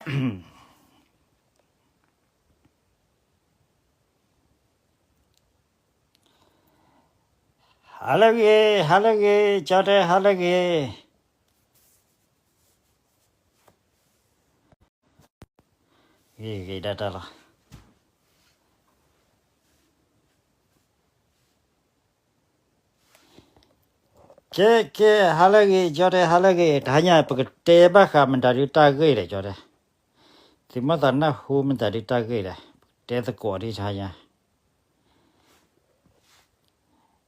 ဟါလၢအဂ့ၤ, ဟါလၢအဂ့ၤ, ကၠီတဲ ဟါလၢအဂ့ၤ. ဂ့ၤဂ့ၤဒၣ်တၢ်လီၤ. ကဲကဲ ဟါလၢအဂ့ၤ ကၠီတဲ ဟါလၢအဂ့ၤ. တဟါညါ ပကတဲဘၣ်ဃးမတၤဒုးတၢ်ဂ့ၢ်လဲၣ် ကၠီတဲ. သုမၤသးနၢ်ဟူမတၤဒုးတၢ်ဂ့ၢ်လဲၣ်, ပကတဲသကိးဒ်တဟါညါ.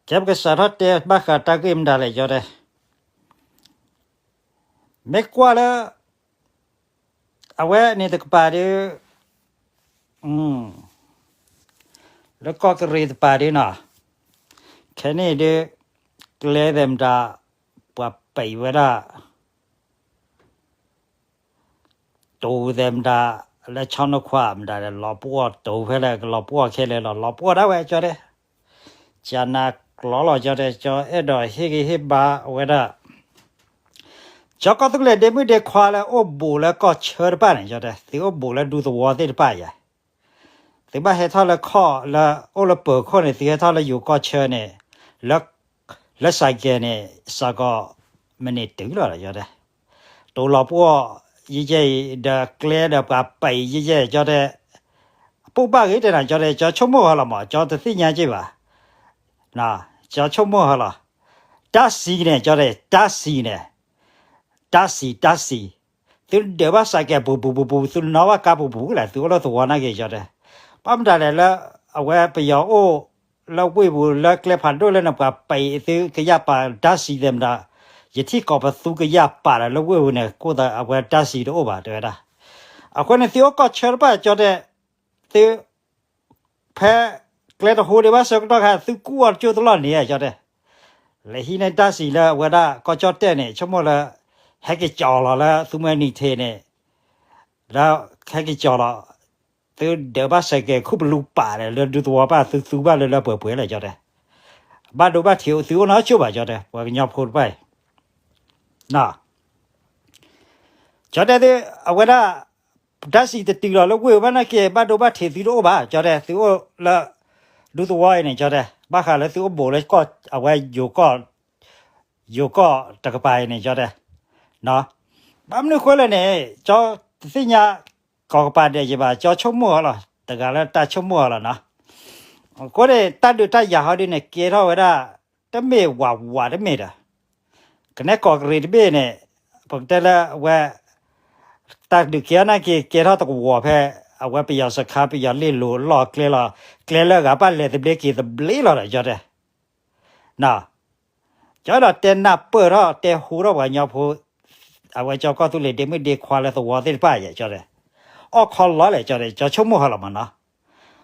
ကဲ ပကစးထီၣ်တဲဘၣ်ဃးတၢ်ဂ့ၢ်မတၤလဲၣ် ကၠီတဲ. မ့ၢ်ကွၢ်လၢ အဝဲန့ၣ်တကပၤဒုး လၢကီၢ်ကရ့ၣ်တကပၤဒုးနီၤ, ခဲန့ၣ်ဒုး ကျဲသဲးမတၤ ပှၤပံးဝဲဒၣ် တိၤသဲးမတၤ လၢဆီနိခွါမတၤဒီး လီၤပှီၢ်တိၤဖဲလဲၣ် ကလီၤပှီၢ်ခဲလၢာ်လီၤ လီၤပှီၢ်ဒၣ်ဝဲ ကၠီတဲ. ကနၤကျီလီၤ ကၠီတဲ ကၠီအဲၣ်ဒိးဟ့ၣ်ဂံၢ်ဟ့ၣ်ဘါဝဲဒၣ် ကၠီကီၢ်သူလ့ၤဒ့မုၣ်ဒ့ခွါလၢအိၣ်ဘူးလၢကီၢ်ဆၢတဖၣ်န့ၣ် ကၠီတဲ သုအိၣ်ဘူးလၢဒူသဝီသ့ၣ်တဖၣ်ယဲၢ်, သုဘၣ်ဟဲထီၣ်လၢခီၣ်လၢအိၣ်လၢပၢၤခိၣ်န့ၣ် သုဟဲထီၣ်လၢယိၤကီၢ်ဆၢန့ၣ် လၢ လၢစဲးကဲးန့ၣ် စးကီး မ့ၢ်န့ၣ်တုၤလီၤဒီး ကၠီတဲ တိၤလီၤပှီၢ် ယဲၢ်ယဲၢ်အံၤ ဒီးကျဲဒီးပှၤပံးယဲၢ်ယဲၢ် ကၠီတဲ အပိာ်ဘၣ်ဂ့ၤတဲနၤ ကၠီတဲ ကၠီဆိကမိၣ်ဟီလီၤမး ကၠီတသ့ၣ်ညါက့ၤဘၣ် ကၠီဆိကမိၣ်ဟီလီၤ. တၢ်စံးန့ၣ် ကၠီတဲ တၢ်စံးန့ၣ် တၢ်စံး တၢ်စံး, သုဒၢးဘၣ်စဲးကဲးပူၤပူၤပူၤပူၤ သုနီၣ်ဘၣ်ကါပူၤပူၤလၢ သုအိၣ်လၢသဝီနာ်က့ၤ ကၠီတဲ. ဘၣ်မတၤလဲၣ်လၢ အဝဲပယီၤအိၣ်လၢဝ့ၢ်ပူၤလၢကျဲဖးဒိၣ်လၢန့ၣ် ပှၤပံးသုကယၢ်ပာ်တၢ်စံးသဲးမတၤ, ယထံၣ်ကိးပသူကယၢ်ပာ်ဒီးလၢဝ့ၢ်ပူၤန့ၣ် ကိၣ်သးအဝဲတၢ်စံးတအိၣ်ဘၣ် တဲဝဲဒၣ်. အဃိန့ၣ် သုအိၣ်ကီၢ်ဆၢတဖၣ် ကၠီတဲ သု ဖဲကျဲတဟူဒံးဘၣ်ဆၢကတီၢ်ခါ သုကူၣ်အီၤတကၠိၢ်တလီၢ်န့ၣ် ကၠီတဲ, လဲၤဟံးန့ၢ်တၢ်စံးလၢအဝဲဒၣ်ကီၢ်ကၠီၣ်တဲၣ်န့ၣ် ဆိကမိၣ်လၢ ဟဲက့ၤကၠီၤလီၤလၢသုမှဲနံၤထံးန့ၣ်, လၢဟဲက့ၤကၠီၤလီၤ, သုဒၢးဘၣ်စဲးကဲးခူၣ်ပလူပာ်ဒီး လၢဒူသဝီပၣ်သုသူဘၣ်လၢလၢပှဲၤပှဲၤလၢ ကၠီတဲ, ဘၣ်ဒိဘၣ်ထံးသုအိၣ်နီတကၠိၢ်ဘၣ် ကၠီတဲ, ပှၤကညီဖိတဖၣ်အံၤ ကၠီတဲသု အဝဲဒၣ် တၢ်စံးတတုၤလီၤလၢဝ့ၢ်ဘၣ်နာ်က့ ဘၣ်ဒိဘၣ်ထံးသုတအိၣ်ဘၣ် ကၠီတဲ, သုအိၣ်လၢ ဒူသဝီအံၤန့ၣ် ကၠီတဲ, ဘၣ်ဃးလၢသုအိၣ်ဘူးလၢကီၢ် အဝဲယိၤကီၢ် ယိၤကီၢ်တကပၤအံၤန့ၣ် ကၠီတဲ, ဘၣ်မနုၤဃိလဲၣ်န့ၣ် ကၠီတသ့ၣ်ညါ ကိးကပၤဒဲးယဘၣ် ကၠီဆိကမိၣ်အီၤလီၤ, တဂၤလၢတၢ်ဆိကမိၣ်အီၤလီၤနီၤ. အဃိန့ၣ် တၢ်ဒုးတၢ်ယၤဟီဒုန့ၣ် ကဲထီၣ်ဝဲဒၣ် တမ့ၢ်ဝးဝးတမ့ၢ်ဒီး ကနဲကိးကရ့ၣ်တဘ့ၣ်န့ၣ် ပကတဲလၢအဝဲ တၢ်ဒုးကဲထီၣ်နာ်က့ ကဲထီၣ်တကဝီၤဖဲ အဝဲပယီၤစခါ ပယီၤလ့ၢ်လိၤလီၢ်ကျဲလီၤ, ကျဲလၢအဂၤဘၣ်လဲၤသဘျ့က့ၤသဘျ့လီၤဒီး ကၠီတဲ ကၠီဒီးတဲနၢ်ပၢၢ်ထီၣ်တဲဟူထီၣ်ပှၤကညီဖိ အဝဲကၠီကီၢ်သူလ့ၤဒ့မုၣ်ဒ့ခွါလၢသဝီသ့ၣ်တဖၣ်ယဲၢ် ကၠီတဲ, အီၣ်ခီလီၤလဲၣ် ကၠီတဲ ကၠီဆိကမိၣ်ဟီလီၤမးနီၤ.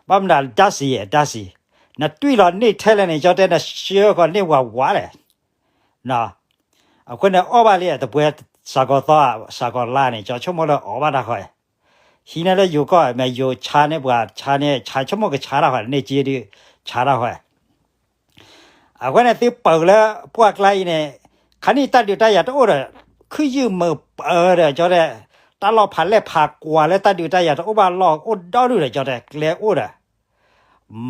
ဘၣ်မနုၤတၢ်စံးယဲၢ် တၢ်စံး, နတွံၢ်လီၤန့ၢ်ထဲလဲၣ်န့ၣ် ကၠီတဲ နဆှၢဃီၤန့ၢ်ဝးဝးလဲၣ် အဃိန့ၣ် အီၣ်ဘၣ်လံ တပှဲၤ စးကီးသီ စးကီးလါန့ၣ် ကၠီဆိကမိၣ်လၢအီၣ်ဘၣ်တၢ်ဃီ, ဟံးန့ၢ်လၢယိၤကီၢ် မ့ၢ်ယိၤဆါန့ၢ်ပှၤ ဆါန့ၢ် ဆါဆိကမိၣ်ကဆါတၢ်ဃီ န့ၢ်က့ဒုး ဆါတၢ်ဃီ. အဃိန့ၣ် သုပၢၤလၢပှၢ်ကျါအံၤန့ၣ် ခါနံၣ်တၢ်ဒုးတၢ်ယၤတအိၣ်ဒီး ခုၣ်ယုၢ်မုာ်ပၢၤဒီး ကၠီတဲ တၢ်လီၢ်ဖးလဲၢ်ဖးကွၢ်လၢတၢ်ဒုးတၢ်ယၤတအိၣ်ဘၣ်လီၢ်အိၣ်ဒီဒုဒီး ကၠီတဲ ကျဲအိၣ်ဒီး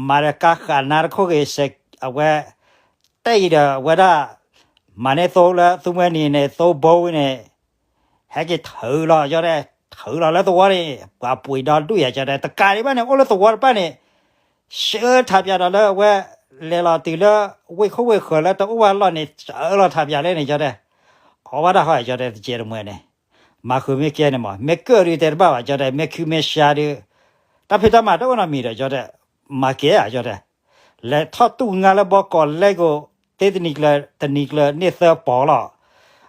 မၤဒီးကါဃာ်နါတခိၣ်ဂ့ၤ စဲး အဝဲ တဲအံၤဒီး အဝဲဒၣ် မၤန့ၢ်သိလၢသူမှဲနံၤန့ၣ် သိဘိဝံၤန့ၣ် ဟဲက့ၤထုးလီၤ ကၠီတဲ ထုးလီၤလၢသဝီန့ၣ် ပှၤပှ့ၤဒီဒူၣ်ယၤ ကၠီတဲ တကးဒံးဘၣ်န့ၣ် အိၣ်လၢသဝီတဖၣ်န့ၣ် ဆှၢထးပၠးဒီးလၢအဝဲ လဲၤလီၤတုၤလၢ ဝ့ၢ်ခိၣ်ဝ့ၢ်ဃၢၤလၢတအိၣ်ဘၣ်လီၢ်န့ၣ် စၢလီၤထးပၠးလၢန့ၣ် ကၠီတဲ အီၣ်ဘၣ်တၢ်ဃီ ကၠီတဲ တကဲတမှဲၤန့ၣ် မၤဃုာ်မ့ၢ်ကဲန့ၣ်မး မ့ၢ်ကၢၣ်ဒုးတဲတဘၣ်ဘၣ် ကၠီတဲ မ့ၢ်ခုမ့ၢ်ဆါဒုး တၢ်ဖံးတၢ်မၤတအိၣ်နီတမံၤဒီး ကၠီတဲ မၤကဲဧါ ကၠီတဲ လဲၤထီၣ်တူၢ်ငါလၢဘီကီးလဲကီး သ့တနံၤကျၢၤ တနံၤကျၢၤန့ၢ်သၢပီၤလီၤ.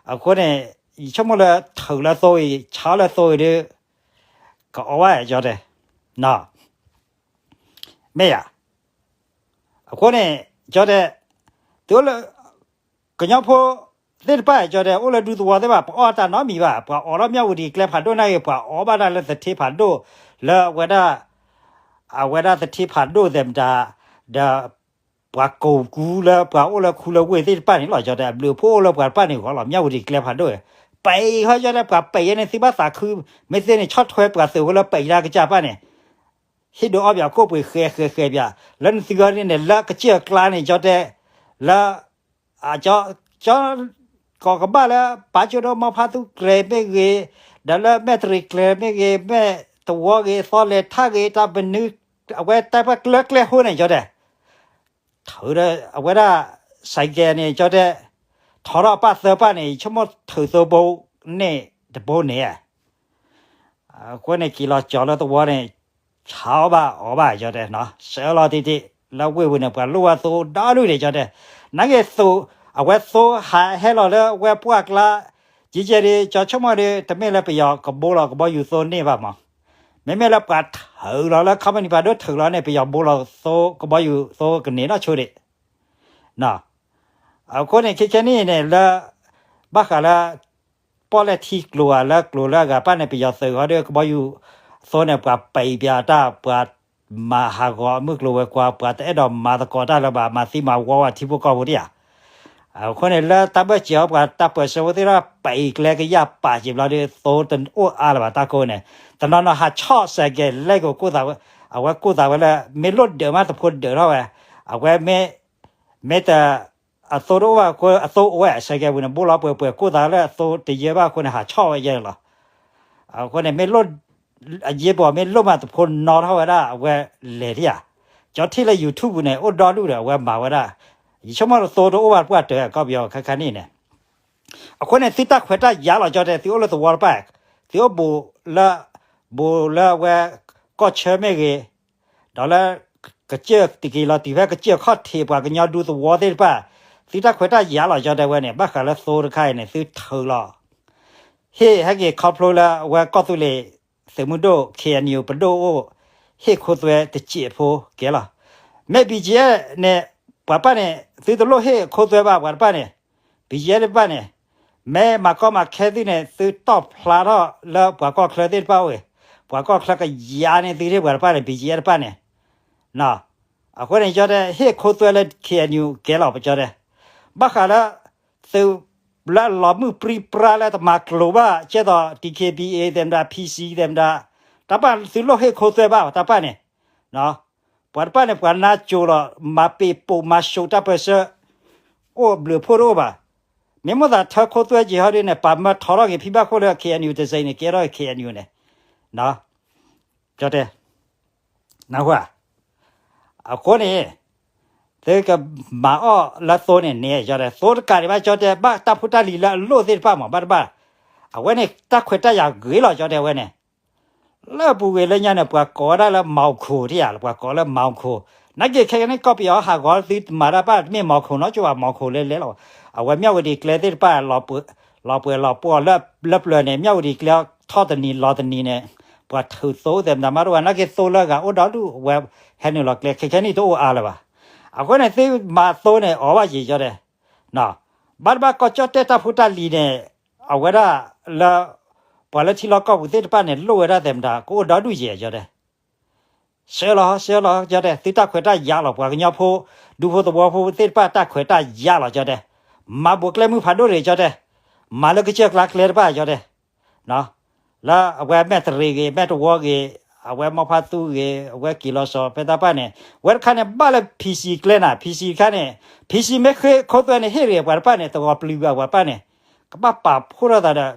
အဃိန့ၣ် ယဆိကမိၣ်လၢထုးလၢသိအံၤ ဆါလၢသိအံၤဒုး ကအီၣ်ဘၣ် ကၠီတဲ မ့ၢ်ဧါ. အဃိန့ၣ် ကၠီတဲ သုအိၣ်လၢ ကညီဖိသ့ၣ်တဖၣ် ကၠီတဲ အိၣ်လၢဒူသဝီသ့ၣ်တဖၣ် ပအီၣ်တၢ်နီတမံၤဘၣ်. ပှၤအီၣ်လၢမၠၣ်ဝတံၤကျဲဖးဒိၣ်နာ်က့ ပှၤအီၣ်ဘၣ်တၢ်လၢသထ့ဖးဒိၣ် လၢအဝဲဒၣ် အဝဲဒၣ်သထ့ဖးဒိၣ်သဲးမတၤ ဒီး ပှၤကိးကူလၢပှၤအိၣ်လၢခူလၢဝ့ၢ်သ့ၣ်တဖၣ်န့ၣ်လီၤ ကၠီတဲ အဘျုးအဖှိၣ်အိၣ်လၢပှၤတဖၣ်န့ၣ်ဂီၢ်လီၤ မၠၣ်ဝတံၤကျဲဖးဒိၣ် ပံးဟီ ကၠီတဲ ပှၤပံးယဲန့ၣ် သုဘၣ်သးခု, မ့ၢ်သ့န့ၣ် ဆီၣ်ထွဲပှၤသုးဖိလၢပံးတၢ်ကစၢ်ပၢ်န့ၣ် ဟ့ၣ်ဒုးအီၣ်ပၠးခိၣ်ပှ့ၤဃဲဃဲဃဲပၠး, လၢနသုဂီၢ်န့ၣ် လၢကစၢၢ်ကျါန့ၣ် ကၠီတဲ, လၢ ကၠီ ကီးကဘၣ်လၢ ပာ်ကၠိဒိၣ်မီဖါသူကျဲမ့ၢ်ဂ့ၤ, ဒီးလၢမဲၢ်တရံးကျဲမ့ၢ်ဂ့ၤ, မဲၢ်တဝီဂ့ၤ, သီလဲၤထၣ်ဂ့ၤ, တၢ်ပနုၤ, အဝဲတၢ်ပှၢ်ကျၢကျဲဟိန့ၣ် ကၠီတဲ ထုးဒီးအဝဲဒၣ် စဲးကဲးန့ၣ် ကၠီတဲ, ထီထီၣ်အပၢ်သၢပၢ်န့ၣ် ယဆိကမိၣ်ထုးသိဘိန့ၣ်တဘိန့ၣ်, အဃိန့ၣ် က့ၤလီၤကၠီလၢသဝီန့ၣ် ဆါအီၣ်ဘၣ်အီၣ်ဘၣ် ကၠီတဲနီၤ, ဆှၢလီၤတ့ၢ်တ့ၢ် လၢဝ့ၢ်ပူၤန့ၣ် ပှၤလိၣ်ဝဲသိဒီဒူၣ်န့ၣ် ကၠီတဲ, နာ်က့သိး အဝဲသိဟးဟဲလီၤလၢဝဲပှၢ်ကျါ, ကကဲဒ် ကၠီဆိကမိၣ်ဒီး တမ့ၢ်လၢပယီၤကဘိလီၤကဘီယူၤသိန့ၢ်ဘၣ်မး မ့မ့ၢ်လၢပှၤထုးလီၤလၢ company ပှၤဒိၣ်ထုးလီၤန့ၣ် ပယီၤဘိလီၤသိကဘီယူၤသိကန့ၢ်နီၢ်ဆိဒံး, အဃိန့ၣ် ခဲခဲနံၣ်န့ၣ်လၢ ဘၣ်ဃးလၢ ပီၣ်လဲၣ်ထံကျိၤဧါ လၢကျိၤလၢအဂၤပၢ်န့ၣ် ပယီၤသုးဃီဒီး ကဘီယူၤသိန့ၣ် ပှၤပံးပၠးတၢ် ပှၤမၤဟးဂီၤမုၢ်ကျိၤဝဲၤကွာ် ပှၤတအဲၣ်ဒိးမၤသကိးတၢ်လၢၤဘၣ် မၤသံမၤဝီဝဲထံဖိကီၢ်ဖိတယၤ အဃိန့ၣ် လၢတၢ်ဘၢၣ်စၢၤအီၤ ပှၤတၢ်ပၢၢ်ဆၢဖိသ့ၣ်ဒီး ပံးကျဲကယၢ်ပာ်စံးဘျီဒီး သိတအိၣ်အါလၢၤဘၣ်တၢ်ကိးန့ၣ်, တနီၤနီၤဟးဆီၣ်စဲးကဲး လဲၤက့ၤကိၢ်သးဝဲ, အဝဲကိၢ်သးဝဲလၢ မ့ၢ်လိၣ်ဒၢးမးတဖိဒၢးထီၣ်ဝဲ, အဝဲမ့ၢ်, မ့ၢ်တ, အသိတအိၣ်ဘၣ်အဃိ အသိအိၣ်ဝဲ စဲးကဲးပူၤန့ၣ် ဘိလီၤပှဲၤပှဲၤ ကိၢ်သးလၢအသိတယၢဘၣ်အဃိန့ၣ် ဟးဆီၣ်ဝဲယဲလီၤ. အဃိန့ၣ် မ့ၢ်လိၣ်, အယ့ၢ်ပီၤမ့ၢ်လိၣ်မးတဖိနီၣ်ထီၣ်ဝဲဒၣ် အဝဲလဲၤထံၣ်ဧါ, ကၠီထံၣ်လၢ YouTube ပူၤန့ၣ် အိၣ်ဒီဒူၣ်ဒီး အဝဲမၤဝဲဒၣ်, ယဆိကမိၣ်သိတအိၣ်ဘၣ်ပှၢ်တၢၢ် ကီၢ်ပယီၤခဲခါနံၣ်န့ၣ် အဃိန့ၣ် သုတၢ်ခွဲးတၢ်ယာ်လီၤ ကၠီတဲ သုအိၣ်လၢသဝီတဖၣ်, သုအိၣ်ဘူးလၢ, ဘူးလၢအဝဲ, ကီၢ်ဆၢမ့ၢ်ဂ့ၤ, ဒီးလၢ, ကစၢၢ်တက့ၤလီၤတံၢ်ဖဲကစၢၢ်ခီၣ်ထံးပှၤကညီဒူသဝီသ့ၣ်တဖၣ်, သုတၢ်ခွဲးတၢ်ယာ်လီၤ ကၠီတဲဝဲန့ၣ် ဘၣ်ဃးလၢသိတခါအံၤန့ၣ် သုထုးလီၤ ဟ့ၣ်ဟဲက့ၤခီဖျိလၢအဝဲကီၢ်သူလ့ၤ, သုးမုၢ်ဒိၣ် KNU ပဒိၣ်အိၣ်, ဟ့ၣ်ခိသွဲတစဲးဖိကဲလီၤ. မ့ၢ် BGF န့ၣ်, ပှၤတဖၣ်န့ၣ် သုတလိၣ်ဟ့ၣ်ခိသွဲဘၣ် ပှၤတဖၣ်န့ၣ်, BGF တဖၣ်န့ၣ်, မ့ၢ်မၤကီမၤခဲသုန့ၣ် သုတီၣ်ဖျါထီၣ်လၢပှၤကီၢ်ချၢသ့ၣ်တဖၣ်အိၣ်ဂ့ၤ, ပှၤကီၢ်ချၢကယၤန့ၢ်သုသ့ၣ်ပှၤတဖၣ်န့ၣ် BGF တဖၣ်န့ၣ် အဃိန့ၣ် ကၠီတဲ ဟ့ၣ်ခိသွဲလၢ KNU ကဲလီၤ ပကၠီတဲ, ဘၣ်ဃးလၢ, သုး, လၢအလီၤမုၢ်ပြံပြါလၢတမၤကျိၤဘၣ် ကဲသိး DKBA သဲးမတၤ PC သဲးမတၤ, တၢ်ပၢ်သုလိၣ်ဟ့ၣ်ခိသွဲဘၣ် တၢ်ပၢ်န့ၣ်, ပှၤတဖၣ်န့ၣ် ပှၤနါကိၤလီၤ မၤပ့ၤပိာ်မၤစိးတၢ်ပၢၢ်ဆၢ, အိၣ်ဘျုးဖှိၣ်တအိၣ်ဘၣ်, မ့ၢ်မိၣ်သးထၢခိသွဲက့ၤဟီဒ်န့ၣ် ပာ်မၢထီထီၣ်က့ၤဖံဘၣ်ခိၣ်လၢ KNU တစဲးန့ၣ် ကဲထီၣ် KNU န့ၣ်, ကၠီတဲ နၢ်ဟူဧါ, အဃိန့ၣ်, သုကမၤအီၣ်လၢသိန့ၣ်န့ၣ် ကၠီတဲ သိတကးဒံးဘၣ် ကၠီတဲ ဘၣ်တၢ်ဖိတၢ်လံၤလၢအလိၣ်သ့ၣ်တဖၣ်မး ဘၣ်တဘၣ်, အဝဲန့ၣ် တၢ်ခွဲးတၢ်ယာ်ဂ့ၤလီၤ ကၠီတဲဝဲန့ၣ်, လၢပူၤကွံာ်လၢညါန့ၣ် ပှၤကိးဝဲဒၣ်လၢ မီၤခိၣ် ထံၣ်ဧါ ပှၤကိးလၢ မီၤခိၣ်, နာ်က့ခဲကနံၣ် ကီၢ်ပယီၤဟးဂီၤသုတမၤတၢ်ဘၣ် တမ့ၢ်မီၤခိၣ်နီတကၠိဘၣ် မီၤခိၣ်လဲၤလဲၤလီၤ, အဝဲမၠၣ်ဝတံၤကျဲသ့ၣ်တဖၣ် လီၤပှဲၤလီၤပှီၢ်လၢပျၢၤန့ၣ် မၠၣ်ဝတံၤကျဲထီၣ်တနံၤလီၤတနံၤန့ၣ်, ပှၤထုးသိသဲးမတၤမးတဝဲ နာ်က့သိလၢအဂၤအိၣ်ဒီဒူၣ် အဝဲဟဲနုာ်လီၤကျဲ ခဲခဲနံၣ်တအိၣ်အါလၢၤဘၣ်, အဃိန့ၣ် သုမၤသိန့ၣ် အီၣ်ဘၣ်ယံာ် ကၠီတဲ ဘၣ်တဘၣ်ကီၢ်ကၠီၣ်တဲၣ်တၢ်ဖိတၢ်လံၤန့ၣ်, အဝဲဒၣ်လၢ, ပှၤလၢထံလီၢ်ကီၢ်ပူၤသ့ၣ်တဖၣ်န့ၣ် လိၣ်ဝဲဒၣ်သဲးမတၤ ကအိၣ်ဒီဒူၣ်ယဲၢ် ကၠီတဲ, ဆှၢလီၤ ဆှၢလီၤ ကၠီတဲ သုတၢ်ခွဲးတၢ်ယာ်လီၤ ပှၤကညီဖိ, ဒူဖိသဝီဖိသ့ၣ်တဖၣ်တၢ်ခွဲးတၢ်ယာ်လီၤ ကၠီတဲ, မၤဘူးကျဲမုၢ်ဖးဒိၣ်တဂ့ၤ ကၠီတဲ, မၤလၢကစၢၢ်ကျါကျဲတဖၣ် ကၠီတဲ လၢအဝဲမဲၢ်တရံးဂ့ၤ မဲၢ်တဝီဂ့ၤ, အဝဲမီဖါသူဂ့ၤ, အဝဲက့ၤလီၤစီၤ ဖဲတၢ်ပၢ်န့ၣ်, ဝဲတခါန့ၣ် ဘၣ်လၢ PC ကျဲနၤ PC တခါန့ၣ်, PC မ့ၢ်ဃ့ခိသွဲန့ၣ် ဟ့ၣ်ဂ့ၤပှၤတဖၣ်န့ၣ် တဂီၤပျုၤဘၣ်ပှၤတဖၣ်န့ၣ်, ကဘၣ်ပာ်ဖှိၣ်ထီၣ်သးဒီး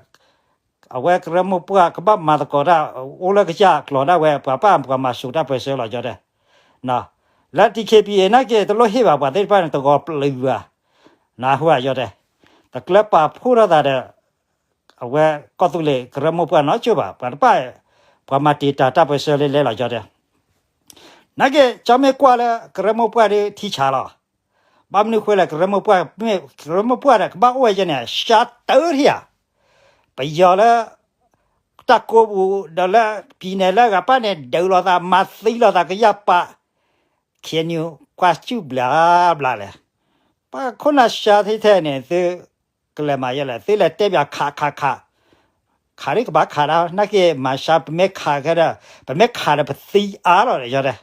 အဝဲကရၢမိၢ်ပှၢ် ကဘၣ်မၤသကိးတၢ် အိၣ်လၢကစၢ်ကျိၤဒၣ်ဝဲ ပှၤပၢ်ပှၤမၤစိးတၢ်ပၢၢ်ဆၢလီၤ ကၠီတဲ လၢ DKBA နာ်က့ တလိၣ်ဟ့ၣ်ဘၣ်ပှၤသ့ၣ်တဖၣ်န့ၣ် တဂီၤပျုၤဘၣ်, နၢ်ဟူဧါ ကၠီတဲ, တကျၢပာ်ဖှိၣ်ထီၣ်သးဒီး အဝဲကီၢ်သူလ့ၤကရၢမိၢ်ပှၢ်နီတကၠိဘၣ် ပှၤတဖၣ်, ပှၤမၤတံာ်တာ်တၢ်ပၢၢ်ဆၢလဲၤလဲၤလီၤ ကၠီတဲ နာ်က့ ကၠီမ့ၢ်ကွၢ်လၢကရၢမိၢ်ပှၢ်ဒီးထံဆးလီၤ, ဘၣ်မနုၤဃိလဲၣ် ကရၢမိၢ်ပှၢ်, ကရၢမိၢ်ပှၢ်ဒီး ကဘၣ်အိၣ်ဝဲယဲန့ၣ် ရှါတၢထံဧါ, ပယီၤလၢ တၢ်ကိးပူၤ ဒီးလၢ ပြည်နယ် လၢအဂၤပၢ်န့ၣ် ဒုးလိာ်သး မၤသံလိာ်သးကယၢ်ပာ် KNU ကွၢ်စူၣ်ဘျးဘျးလဲၣ်, ပှၤခိၣ်နၢ်ရှါထဲထဲန့ၣ် သုကလဲၤမၤယဲလဲၣ် သုလဲၤတဲပၠးခးခးခး ခးဒ်ကဘၣ်ခးဒၣ် နာ်က့မၤရှါ ပမ့ၢ်ခးခဲဒီး ပမ့ၢ်ခးဒီးပသံအါလီၤဒီး ကၠီတဲ,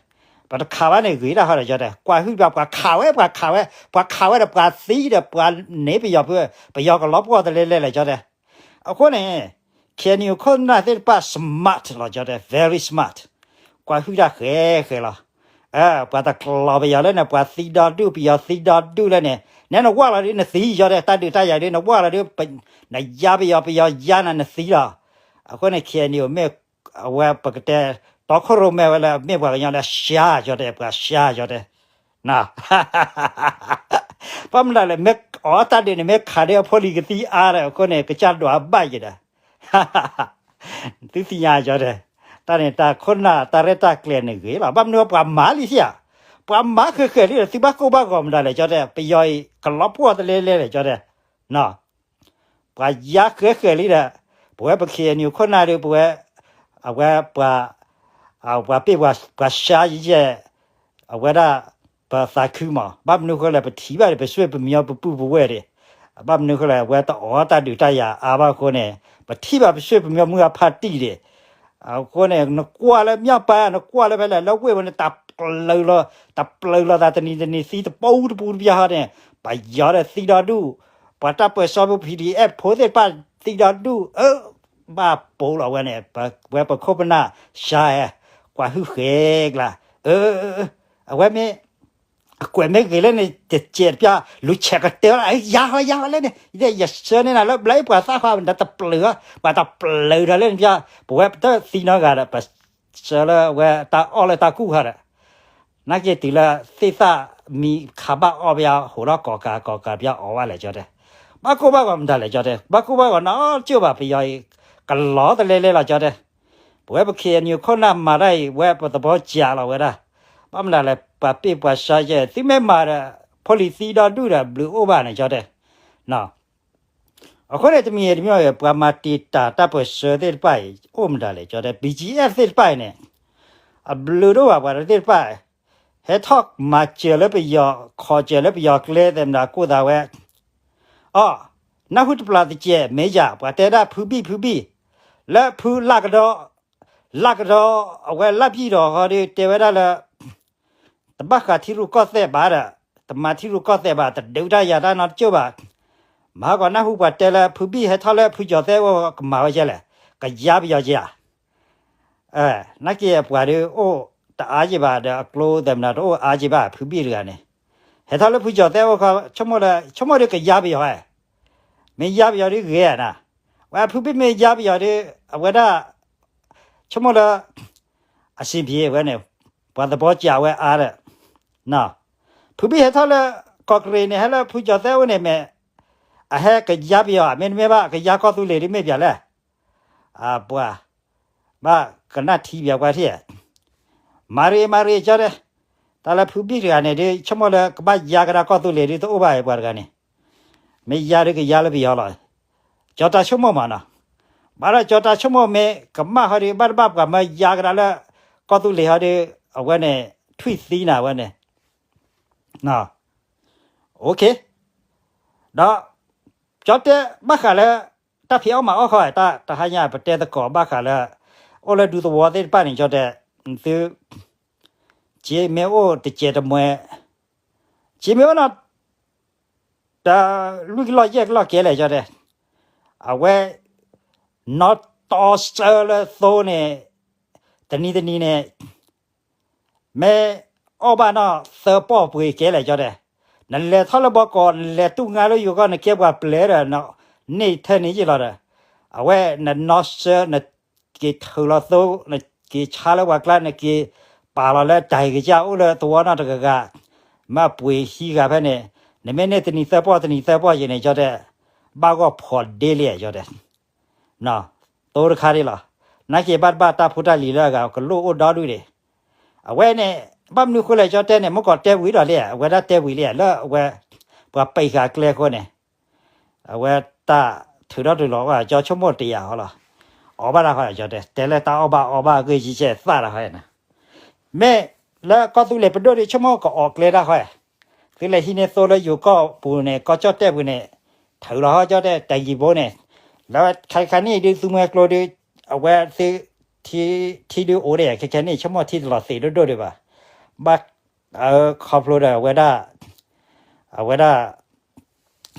ပတခးဘၣ်န့ၣ်ဂ့ၤတၢ်ဟီဒီး ကၠီတဲ, ကွၢ်ဟုၣ်ဘၣ် ပှၤခးဝဲ ပှၤခးဝဲ ပှၤခးဝဲဒီးပှၤသံဒီးပှၤန့ၢ်ပယီၤဖု, ပယီၤကလီၤပှီၢ်တလဲလဲလဲၣ် ကၠီတဲ, အဃိန့ၣ် KNU ခိၣ်နၢ်သ့ၣ်တဖၣ် smart လီၤ ကၠီတဲ very smart, ကွၢ်ဟုၣ်တၢ်ဃဲးဃဲးလီၤ. ပှၤတကျိၤပယီၤလၢန့ၣ် ပှၤသံဒီဒူၣ် ပယီၤသံဒီဒူၣ်လၢန့ၣ် နဲနဝၢ်လီၤဒုးနသံ ကၠီတဲ တၢ်ဒုးတၢ်ယၤဒုး နဝၢ်လီၤဒုး နယါပယီၤ ပယီၤယါနၤနသံလီၤ. အဃိန့ၣ် KNU မ့ၢ် အဝဲပကတဲ တီခိၣ်ရိၣ်မဲဝဲလၢ မ့ၢ်ပှၤကညီလၢ ရှါ ကၠီတဲ ပှၤရှါ ကၠီတဲ ဘၣ်မနုၤလဲၣ် မ့ၢ်အီၣ်တၢ်ဒုးန့ၣ် မ့ၢ်ခးဒုးအဖိလံၤကသံအါဒီး အဃိန့ၣ် ကစၢ်ဒွးဘၣ်ယံၤဒီး သုသ့ၣ်ညါ ကၠီတဲ, တၢ်န့ၣ်တၢ်ခိၣ်နၢ်တၢ်ရဲၣ်တၢ်ကျဲၤန့ၣ်ဂ့ၤလီၤ. ဘၣ်မနုၤပှၤမၤလံစ့ၢ်ဧါ, ပှၤမၤဃဲးဃဲးလံဒီး သုဘၣ်ကိၢ်ဘၣ်ဂီၤမတၤလဲၣ် ကၠီတဲ, ပယီၤအံၤ ကလီၤပှီၢ်တလဲလဲလၢ ကၠီတဲ ပှၤယါဃဲးဃဲးလံဒီး ပဝဲပ KNU ခိၣ်နၢ်ဒီး ပဝဲ အဝဲပှၤ ပှၤပ့ၢ်ပှၤ ပှၤရှါယဲၢ် အဝဲဒၣ် ပသးခုမး ဘၣ်မနုၤဃိလဲၣ် ပထံၣ်ဘၣ်ဒီး ပဆွေပမျိုးပပုၢ်ပဝဲၢ်ဒီး ဘၣ်မနုၤဃိလဲၣ် အဝဲတအီၣ်တၢ်ဒုးတၢ်ယၤအါဘၣ်အဃိန့ၣ် ပထံၣ်ဘၣ်ပဆွေပမျိုးမုၢ်အဖါတံၢ်ဒီး အဃိန့ၣ် နကွၢ်လၢ မြောက်ပိုင်း နကွၢ်လၢဖဲလဲၣ် လၢဝ့ၢ်ဝဲန့ၣ် တပျၢၤလီၤ တပျၢၤလီၤသးတနံၤတနံၤ သံတပူတပူတပျၢၤဟီန့ၣ် ပယီၤဒီးသံဒီဒူၣ် ပှၤတၢ်ပၢၢ်ဆၢဖိ ပီၣ်ထံၣ်အဲၣ်ဖိသ့ၣ်တဖၣ်သံဒီဒူၣ် အၢ ဘၣ်ပိာ်လီၤဝဲန့ၣ် ဝဲပခိၣ်ပနၢ်ရှါဟဲ ကွၢ်ဟုၣ်ဃဲကျါ အၢ အဝဲမ့ၢ် အကွဲးမ့ၢ်ဂ့ၤလၢန့ၣ် တစဲးတပျၢ် လူၤဆဲးကတၢၢ်လီၤ ယါဟီယါဟီလၢန့ၣ် ယဆၢန့ၢ်နၤလၢဘျါအံၤ ပှၤသးဃီ နတပျၢၤ ပှၤတပျၢၤဒီးလၢန့ၣ်ပျၢ် ပဝဲပတသံနီတဂၤဒီး ပဆၢလၢဝဲတၢ်အီၣ်လၢတၢ်ကူၣ်ဃီဒီး နာ်က့တုၤလၢသ့ၣ်သၣ်မံခးဘၣ်အီၣ်ပယီၤ ဟိးထီၣ်ကိးကးကိးကးပယီၤအီၣ်ဘၣ်လဲၣ် ကၠီတဲ, ဘၣ်ကိၢ်ဘၣ်ဂီၤမတၤလဲၣ် ကၠီတဲ, ဘၣ်ကိၢ်ဘၣ်ဂီၤနီတစဲးဘၣ် ပယီၤအံၤ ကလီၤတလဲလဲလီၤ ကၠီတဲ, ပဝဲပ KNU ခိၣ်နၢ်မၤတၢ်အံၤ ဝဲပသဘီစးလီၤဝဲဒၣ်, ဘၣ်မနုၤလဲၣ် ပှၤပ့ၢ်ပှၤရှါယဲၢ် သုမ့ၢ်မၤဒီး ဖိလံၤသံဒီဒူၣ်ဒီး ဘျုးအိၣ်ဘၣ်န့ၣ် ကၠီတဲ အဃိန့ၣ် တမံၤတမံၤ ပှၤမၤတံာ်တာ်တၢ်ပၢၢ်ဆၢသ့ၣ်တဖၣ်အံၤ အိၣ်မတၤလဲၣ် ကၠီတဲ BGF သ့ၣ်တဖၣ်အံၤန့ၣ် အဘျုးတအိၣ်ဘၣ် ပှၤတသ့ၣ်တဖၣ် ဟဲထီၣ်မၤစၢၤလၢပယီၤ ခိးစၢၤလၢပယီၤကျဲသ့ၣ်မတၤကိၢ်သးဝဲ အီ နၢ်ဟူတပျၢ်တစဲး မ့ၢ်ယၤ ပှၤတဲဒၣ်ဖုဘံၣ်ဖုဘံၣ် လၢဖုလၢကဒီ လၢကဒီ အဝဲလၢဘံၣ်ဒီးဟီဒီး တဲဝဲဒၣ်လၢ တဘၣ်ဃးထံရူၢ်ကီၢ်သဲးဘၣ်ဒီး တမၤထံရူၢ်ကီၢ်သဲးဘၣ် တဒုးတၢ်ယၤတၢ်နီတကၠိၢ်ဘၣ်, မဟါကီးနၢ်ဟူပှၤတဲလၢဖုဘံၣ်ဟဲထီၣ်လၢဖုကၠီၤသဲအိၣ်ကမၤဝဲကဲလဲၣ်, ကယါပယီၤကဲဧါ နာ်က့ပှၤဒုးအိၣ်တအါက့ဘၣ်ဒီးအကျိသ့ၣ်မတၤတအိၣ်အါက့ဘၣ် ဖုဘံၣ်တဂၤန့ၣ်, ဟဲထီၣ်လၢဖုကၠီၤသဲအိၣ်ခီ ဆိကမိၣ်လၢ ဆိကမိၣ်ဒီးကယါပယီၤဧါ, မ့ၢ်ယါပယီၤဒုးဂ့ၤဧါနၤ, ဝဲဖုဘံၣ်မ့ၢ်ယါပယီၤဒုး အဝဲဒၣ် ဆိကမိၣ်လၢ အဆင်ပြေဝဲန့ၣ် ပှၤသဘီစးဝဲအါဒီး ဖုဘံၣ်ဟဲထီၣ်လၢ ကီၢ်ကရ့ၣ်န့ၣ် ဟဲလၢဖုကၠီၤသဲအိၣ်န့ၣ်မ့ၢ် အဟဲကယါပယီၤ မ့တမ့ၢ်ဘၣ် ကယါကီၢ်သူလ့ၤဒ်မ့ၢ်ပျၢ်လဲၣ်, ပှၤ ဘၣ်ကနၣ်ထံပျၢ်ပှၤထံၣ်, မၤရ့မၤရ့ကၠီတဲ, တၢ်လၢဖုဘံၣ်တဂၤန့ၣ်ဒုး ဆိကမိၣ်လၢကဘၣ်ယါကဒါကီၢ်သူလ့ၤဒုးတအိၣ်ဘၣ်ပှၤတဂၤန့ၣ်, မ့ၢ်ယါဒုးကယါလၢပယီၤလီၤ, ကၠီတၢ်ဆိကမိၣ်မးနီၤ, ဘၣ်ဒီးကၠီတၢ်ဆိကမိၣ်မ့ၢ်ကမၣ်ဟီဒုး ဘၣ်တဘၣ်ပှၤမၢယါကဒါလၢ ကီၢ်သူလ့ၤဟီဒုး အဝဲန့ၣ် ထွံၣ်သံနၤဝဲန့ၣ် ဒီး ကၠီတဲဘၣ်ဃးလၢ တၢ်ဖံးအီၣ်မၤအီၣ်ခီ တၢ်တဟါညါပတဲသကိးဘၣ်ဃးလၢ အိၣ်လၢဒူသဝီသ့ၣ်တဖၣ်န့ၣ် ကၠီတဲ သု က့မ့ၢ်အိၣ်တစဲးတမှဲ က့မ့ၢ်အိၣ်နီၤ တၢ်လွံၢ်ကလီၢ်ယဲၢ်ကလီၢ်ကဲလဲၣ် ကၠီတဲ အဝဲ နီၢ်တီစၢလၢသိန့ၣ် တနံၤတနံၤန့ၣ် မ့ၢ်အီၣ်ဘၣ်နီၢ်သၢပီၢ်ပှ့ၤကဲလဲၣ် ကၠီတဲ, နလဲၤထီၣ်လၢဘီကီး နလဲၤတူၢ်ငါလၢယိၤကီၢ် နကဲပှၤပျဲၢ်ဒီး န့ၢ်ထဲန့ၣ်ယ့ၢ်လီၤဒီး အဝဲနနီၢ်စၢ နက့ၤထုးလီၤသိ နက့ၤဆါလၢပှၤကျါ နက့ၤပာ်လီၤလၢတၢ်ဟ့ၣ်ကစၢ်အိၣ်လၢသဝီနီၢ်တဂၤဂၤ မ့ၢ်အပှ့ၤဟံးဂၤဖဲန့ၣ် နမ့ၢ်န့ၢ်တနံၤသၢပီၢ်တနံၤသၢပီၢ်ယဲၢ်န့ၣ် ကၠီတဲ ဘၣ်ဂီၢ်ဖိးဒ့လံ ကၠီတဲ သိတခါဒံးလီၤ. နာ်က့ဘၣ်တဘၣ်တၢ်ဖိတၢ်လံၤလၢအဂၤ ကလိၣ်အိၣ်ဒီဒူၣ်ဒံး. အဝဲန့ၣ် ဘၣ်မနုၤဃိလဲၣ် ကၠီတဲန့ၣ် မ့ၢ်ကီးတဲဝံၤဒီးလံ အဝဲဒၣ်တဲဝံၤလံ လၢအဝဲ ပှၤပာ်ဃာ်ကျဲအဃိန့ၣ် အဝဲတၢ်ထုးထီၣ်တုၤလီၤ ကၠီဆိကမိၣ်တယာ်ဃီလီၤ. အီၣ်ဘၣ်တၢ်ဃီ ကၠီတဲ တဲလၢတၢ်အီၣ်ဘၣ်အီဘၣ်အဂ့ၢ်ယံၤကဲသၣ်တၢ်ဃီန့ၣ် မ့ၢ်လၢကီၢ်သူလ့ၤပဒိၣ်ဒုး ဆိကမိၣ်ကအီၣ်ကျဲတၢ်ဃီ သုလဲၤဟံးန့ၢ်သိလၢယိၤကီၢ်ပူၤန့ၣ် ကီၢ်ကၠီၣ်တဲၣ်ပူၤန့ၣ် ထုးလီၤဟီ ကၠီတဲ တၢ်ဂံၢ်ဘိန့ၣ် လၢခါခါန့ၣ်ဒုး သူမှဲကျိဒုး အဝဲသ့ၣ် ထံဒုးအိၣ်ဒံး ခဲခဲန့ၣ် ဆိကမိၣ်ထံတလီၤသ့ၣ်ဒိၣ်ဒိၣ်ဒံးဘၣ် ဘၣ် ခီဖျိဒီးအဝဲဒၣ် အဝဲဒၣ်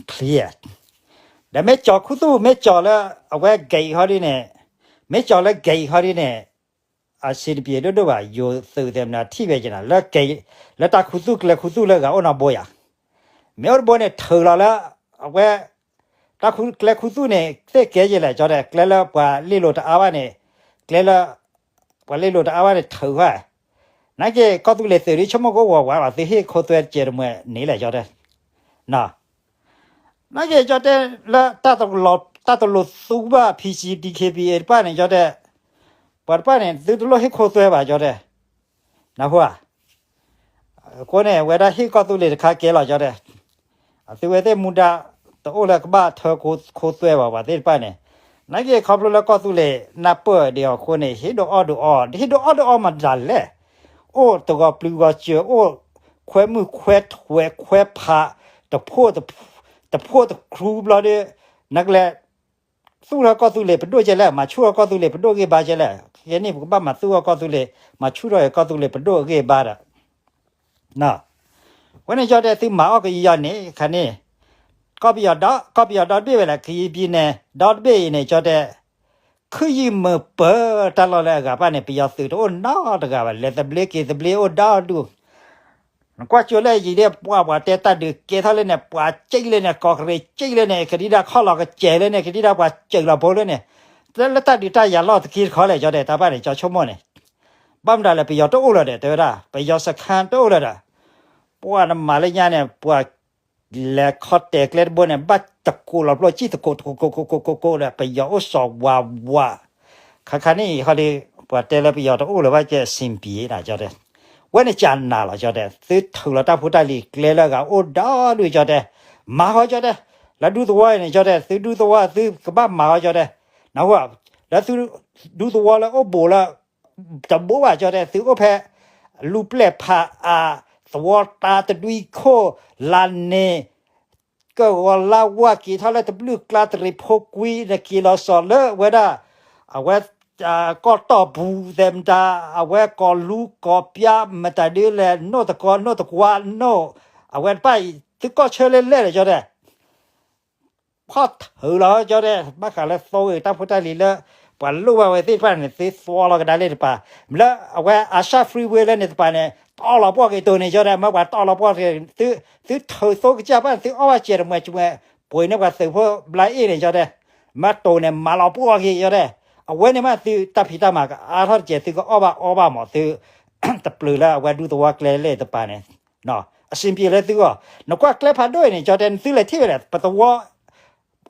ချံ ဒီးမ့ၢ်ကၠီၤခူသူၣ် မ့ၢ်ကၠီၤလၢအဝဲကဲအံၤဟီဒ်န့ၣ်, မ့ၢ်ကၠီၤလၢကဲအံၤဟီဒ်န့ၣ်, အဆင်တပြေဒိၣ်ဒိၣ်ဘၣ်, ယိၤသုးသ့ၣ်မနုၤထံၣ်ဝဲက့ၤနၤ လၢကဲ, လၢတၢ်ခူသူၣ်ကျဲခူသူၣ်လၢဂၤအိၣ်နီတဘိယၤ, မ့ၢ်အိၣ်တဘိန့ၣ် ထုးလီၤလၢ, အဝဲ, တၢ်ခူကျဲခူသူၣ်န့ၣ် သ့ၣ်ကဲယဲလဲၣ် ကၠီတဲ, ကျဲလၢပှၤလ့လိာ်တအါဘၣ်န့ၣ်, ကျဲလၢ, ပှၤလ့လိာ်တအါဘၣ်န့ၣ် ထုးဃီ, နာ်က့ၤကီၢ်သူလ့ၤသုးဒ်ဆိကမိၣ်ကအိၣ်ဝဲဝဲလီၤ သုဟ့ၣ်ခိသွဲတကဲးတမှဲၤန့ၣ်လဲၣ် ကၠီတဲ နာ်က့ၤကၠီတဲ လၢတၢ်တလိၤသူဘၣ် ဖံဆံ ဒံခ့ပံအ့ တဖၣ်န့ၣ် ကၠီတဲ, ပှၤတဖၣ်န့ၣ် သုတလိၣ်ဟ့ၣ်ခိသွဲဘၣ် ကၠီတဲ, နၢ်ဟူဧါ, အဃိန့ၣ် ဝဲဒၣ်ဟ့ၣ်ကီၢ်သူလ့ၤတခါကဲလီၤ ကၠီတဲ, အသုဝဲသ့ၣ်မူဒါ တအိၣ်လၢကဘၣ်ထၢခိသွဲဘၣ် ပှၤသ့ၣ်တဖၣ်န့ၣ်, နာ်က့ၤခီဖျိလၢကီၢ်သူလ့ၤ နၢ်ပၢၢ်ဒံးအီၤအဃိန့ၣ် ဟ့ၣ်ဒိးအီၣ်ဒိးအီ ဟ့ၣ်ဒိးအီၣ်ဒိးအီမတၤလဲၣ်, အိၣ်တဂီၤပျုၤဂီၤစၢၤ အိၣ်ခွဲမုၢ်ခွဲထွဲခွဲဖး, တဖိ, တဖိတခြူဘျီဒီး, နကလဲၤ, သူၣ်ထီၣ်ကီၢ်သူလ့ၤပဒိၣ်ကဲလဲၣ် မၤဆူၣ်ထီၣ်ကီၢ်သူလ့ၤပဒိၣ်ဂ့ၢ်ဘါကဲလဲၣ်, ခဲကနံၣ် ပကဘၣ်မၤသူၣ်ထီၣ်ကီၢ်သူလ့ၤ မၤဆူၣ်ထီၣ်ကီၢ်သူလ့ၤပဒိၣ်ဂ့ၢ်ဘါဒီး အဃိန့ၣ် ကၠီတဲ သုမၤအီၣ်ကယီၤန့ၣ် ခါန့ၣ်, ကီၢ်ပယီၤဒီ, ကီၢ်ပယီၤဒီတဘ့ၣ်ဝဲလဲၣ် ကယံၤပံၤန့ၣ် ဒီတဘ့ၣ်အံၤန့ၣ် ကၠီတဲ, ခုယံာ်မုာ်ပၢၤတၢ်လီၢ်လၢအဂၤဘၣ်န့ၣ် ပယီၤသုးတအိၣ်နီတဂၤဘၣ် လဲၤသဘျ့က့ၤသဘျ့အိၣ်ဒီဒူၣ် နကွၢ်ကၠိလၢယံၤဒ်ပှၤ ပှၤတဲတၢ်ဒုးကဲထီၣ်လၢန့ၣ် ပှၤကၠံၣ်လၢန့ၣ် ကီၢ်ကရံၣ်ကၠံၣ်လၢန့ၣ် ကဒံဒၣ်ခီၣ်လီၤကစဲးလၢန့ၣ် ကဒံဒၣ်ပှၤစၢၤလီၤဖိလၢန့ၣ်, လၢတၢ်ဒုးတၢ်ယၤလီၢ်တက့ၢ်တခီလဲၣ် ကၠီတဲ တၢ်ဘၣ်န့ၣ် ကၠီဆိကမိၣ်န့ၣ်, ဘၣ်မတၤလဲၣ် ပယီၤတအိၣ်လၢၤဒီး တဲဝဲဒၣ် ပယီၤစခါတအိၣ်လၢၤဒီး, ပှၤနမၤလၢညါန့ၣ် ပှၤ လဲၤခီတဲာ်ကျဲတဘိန့ၣ် ဘၣ်တကိးလီၤပျိၢ် ကံၣ်တကိးတကိးကိးကိးကိးကိးဒီး ပယီၤအိၣ်စီၤဝးဝး, ခါခါန့ၣ်အံၤဟီဒီး ပှၤတဲလၢပယီၤတအိၣ်လၢၤဘၣ်ကဲ အဆင်ပြေနၤ ကၠီတဲ, ဝဲန့ၣ်ကနၤလီၤ ကၠီတဲ, သုထုးလီၤတၢ်ဖိတၢ်လံၤကျဲလၢအဂၤအိၣ်ဒီဒူၣ် ကၠီတဲ, မၤဃီ ကၠီတဲ, လၢဒူသဝီအံၤန့ၣ် ကၠီတဲ သုဒူသဝီသုကဘၣ်မၤဃီ ကၠီတဲ, နၢ်ဟူဧါ, လၢသုဒူသဝီလၢအိၣ်ဘူးလၢ တဘိဘၣ် ကၠီတဲ သုအိၣ်ဖဲ လူၤပျဲၢ်ဖးအါ သဝီတၢ်တဒွံခိၣ် လါန့ၣ် ကဂီၤလါဝါက့ၤထီၣ်လၢတဘျုးကျါ တရံးဖိကွံ နက့ၤလီၤစီၤလၢဝဲဒၣ် အဝဲ ကီၢ်တီၢ်ပူၤသဲးမတၤ အဝဲကီၢ်လူကီၢ်ပျါ မတၤဒ်လဲၣ် နိၣ်တကီနိၣ်တကွါနိၣ် အဝဲတဖၣ်အံၤ သုကီၢ်ဆၢလၢလဲၣ်လၢ ကၠီတဲ ဖီၣ်ထုးလီၤ ကၠီတဲ ဘၣ်ဃးလၢသိဂ့ၤတၢ်ဖိတၢ်လံၤလၢ ပှၤလိၣ်ဘၣ်ဝဲသ့ၣ်တဖၣ်န့ၣ် သုသွီလီၤကဒါလၢတပၤ လၢအဝဲ Asia Freeway လၢန့ၣ်တပၤန့ၣ် တီၢ်လီၤပှီၢ်က့ၤတိၤန့ၣ် ကၠီတဲ မ့ၢ်ပှၤတီၢ်လီၤပှီၢ်က့ၤ သုထုးသိကစၢ်ဘၣ် သုအီၣ်ဘၣ်စဲးတမှဲးစမှဲး ပှ့ၤန့ၢ်ပှၤသုးဖိဘျါအ့ၣ်န့ၣ် ကၠီတဲ မ့ၢ်တိၤန့ၣ် မၤလီၤပှီၢ်က့ၤ ကၠီတဲ အဝဲန့ၣ်မးသုတၢ်ဖံးတၢ်မၤကအါထီၣ်တက့ၢ် သုကအီၣ်ဘၣ်အီဘၣ်မး သုတပျုၤလၢအဝဲဒူသဝီကျဲလၢတပၤန့ၣ် အဆင်ပြေလၢသုဂီၢ် နကွၢ်ကျဲဖးဒိၣ်အံၤန့ၣ် ကၠီတဲ နသုလဲၤထံၣ်ဝဲလဲၣ် ပသဝီ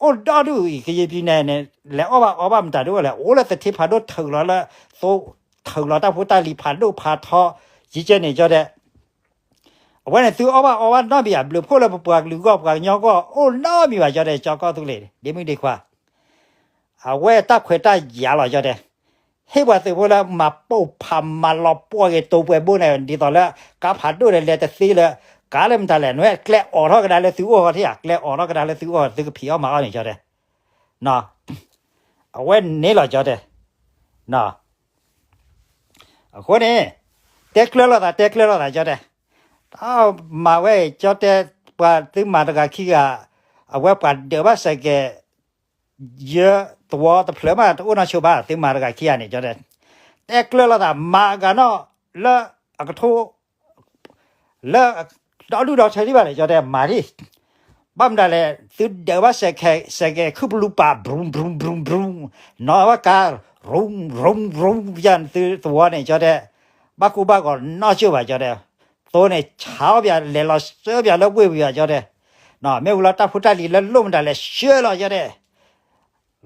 အိၣ်ဒီဒူၣ်အံၤ ကယံာ်ပံၤန့ၣ်န့ၣ် လဲၤအီၣ်ဘၣ်အီဘၣ်မတၤဒ်လဲၣ် အိၣ်လၢသထ့ဖးဒိၣ်ထုးလီၤလၢ သိ ထုးလီၤတၢ်ဖိတၢ်လံၤဖးဒိၣ်ဖးထီ ယံကဲန့ၣ် ကၠီတဲ အဝဲန့ၣ်သုအီၣ်ဘၣ်အီဘၣ်နီတမံၤဘၣ် ဘျုးဖှိၣ်လၢပပှၤကလုာ်ဂီၢ် ပှၤကညီဂီၢ် အိၣ်နီတမံၤဘၣ် ကၠီတဲ ကၠီကီၢ်သူလ့ၤ ဒ့မုၣ်ဒ့ခွါ အဝဲတၢ်ခွဲးတၢ်ယာ်လီၤ ကၠီတဲ ဟ့ၣ်ပှၤသုးဖိလၢမၤပိာ်ဖးမၤလီၤပှီၢ်က့ၤတိၤပှဲၤဘိန့ၣ် ဒ်သိးလၢ ကါဖးဒိၣ်ဒီးလဲၤတသ့လၢ ကါလၢမတၤလဲၣ် နဝဲကျဲအိးထီၣ်ကဒါလၢသုအိၣ်ဃီထံၣ်ဧါ ကျဲအိးထီၣ်ကဒါလၢသုအိၣ် သုကဖံးအီၣ်မၤအီၣ်န့ၣ် ကၠီတဲ အဝဲန့ၣ်လီၤ ကၠီတဲ အဃိန့ၣ် တဲကျၢၤလိာ်သး တဲကျၢၤလိာ်သး ကၠီတဲ တၢ်မၤဝဲ ကၠီတဲ ပှၤသုမၤတဂၤခံဂၤ အဝဲပှၤဒၢးဘၣ်စဲးကဲး ယဲသဝီတဖျၢၣ်မး တအိၣ်နီၢ်ဆိဘၣ် သုမၤတဂၤခံဂၤန့ၣ် ကၠီတဲ တဲကျၢၤလိာ်သး မၤအဂၤနီၣ်လၢအကထိ လၢ ဒီဒူၣ်ဒီထၢဒံးဘၣ်လဲၣ် ကၠီတဲ မၤဒံး ဘၣ်မတၤလဲၣ် သုဒၢးဘၣ်စဲးကဲး စဲးကဲးခုပလူပာ် ဘြူၤ ဘြူၤ ဘြူၤ ဘြူၤ နီၢ်ဘၣ်ကါ ရူၤ ရူၤ ရူၤ ယၤသုသဝီန့ၣ် ကၠီတဲ ဘၣ်ကူဘၣ်ဂီၤနီၢ်ကၠိဘၣ် ကၠီတဲ သိန့ၣ် ဆါအီၣ်ပၠး လဲၤလီၤစၢပၠးလၢဝ့ၢ်ပူၤဘၣ် ကၠီတဲ မ့ၢ်ဝံၤလီၤတၢ်ဖိတၢ်လံၤလၢလိၣ်မတၤလဲၣ် ဆှၢလီၤ ကၠီတဲ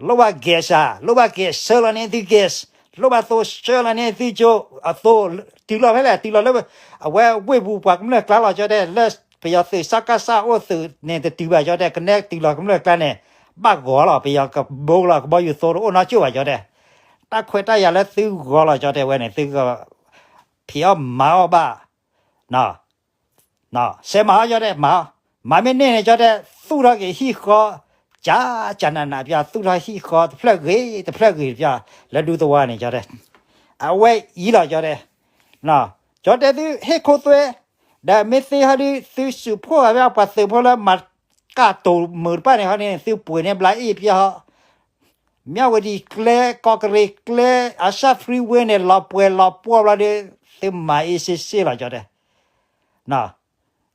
လိၣ်ဘၣ် gas ဧါ လိၣ်ဘၣ် gas ဆှၢလီၤန့ၢ်သု gas လိၣ်ဘၣ်သိ ဆှၢလီၤန့ၢ်သုကၠိ အသိ တုၤလီၤဖဲလဲၣ် တုၤလီၤလၢ အဝဲဝ့ၢ်ပူၤပှၤကမျၢၢ်ကျါလီၤ ကၠီတဲ လၢပယီၤသုး စကစ အိၣ်သုးန့ၣ် တတုၤဘၣ် ကၠီတဲ ကနဲတုၤလီၤကမျၢၢ်ကျါန့ၣ် ဘၣ်ဂီၤလီၤ ပယီၤကဘိလီၤ ကဘီယူၤသိတအိၣ်နီၢ်ကၠိဘၣ် ကၠီတဲ တၢ်ခွဲးတၢ်ယာ်လၢသုဂီၤလီၤ ကၠီတဲ ဝဲန့ၣ် သုကဖံးအီၣ်မၤအီၣ်ဘၣ် စဲးမၤအီၣ် ကၠီတဲ မၤအီၣ် မၤမ့ၢ်န့ၢ်န့ၣ် ကၠီတဲ သူၣ်ထီၣ်က့ၤဟံၣ်ဃီ ကၠးကၠးနးနးပၠး သူၣ်ထီၣ်ဟံၣ်ဃီ တဖျၢၣ်ဂ့ၤ တဖျၢၣ်ဂ့ၤပၠး လၢဒူသဝီန့ၣ် ကၠီတဲ အဝဲအံၤလီၤ ကၠီတဲ ကၠီတဲသုဟ့ၣ်ခိသွဲ ဒီးမ့ၢ်သ့ဟီဒု သုစုးဖှိၣ်ဃာ်ပၠး ပှၤသုးဖိလၢမၤ ကၢ်တိၤမုာ်တဖၣ်န့ၣ်ဟီန့ၣ် သုပှ့ၤန့ၢ်ဘျါအ့ၣ်ပယီၤဟီ, မၠၣ်ဝတံၤကျဲ ကီးကရ့ၣ်ကျဲ အၡၣ် freeway န့ၣ် လီၤပှဲၤလီၤပှီၢ်ဘျီဒီး သုမၤအ့ၣ်စ့ၣ်စ့ၣ်လီၤ ကၠီတဲ.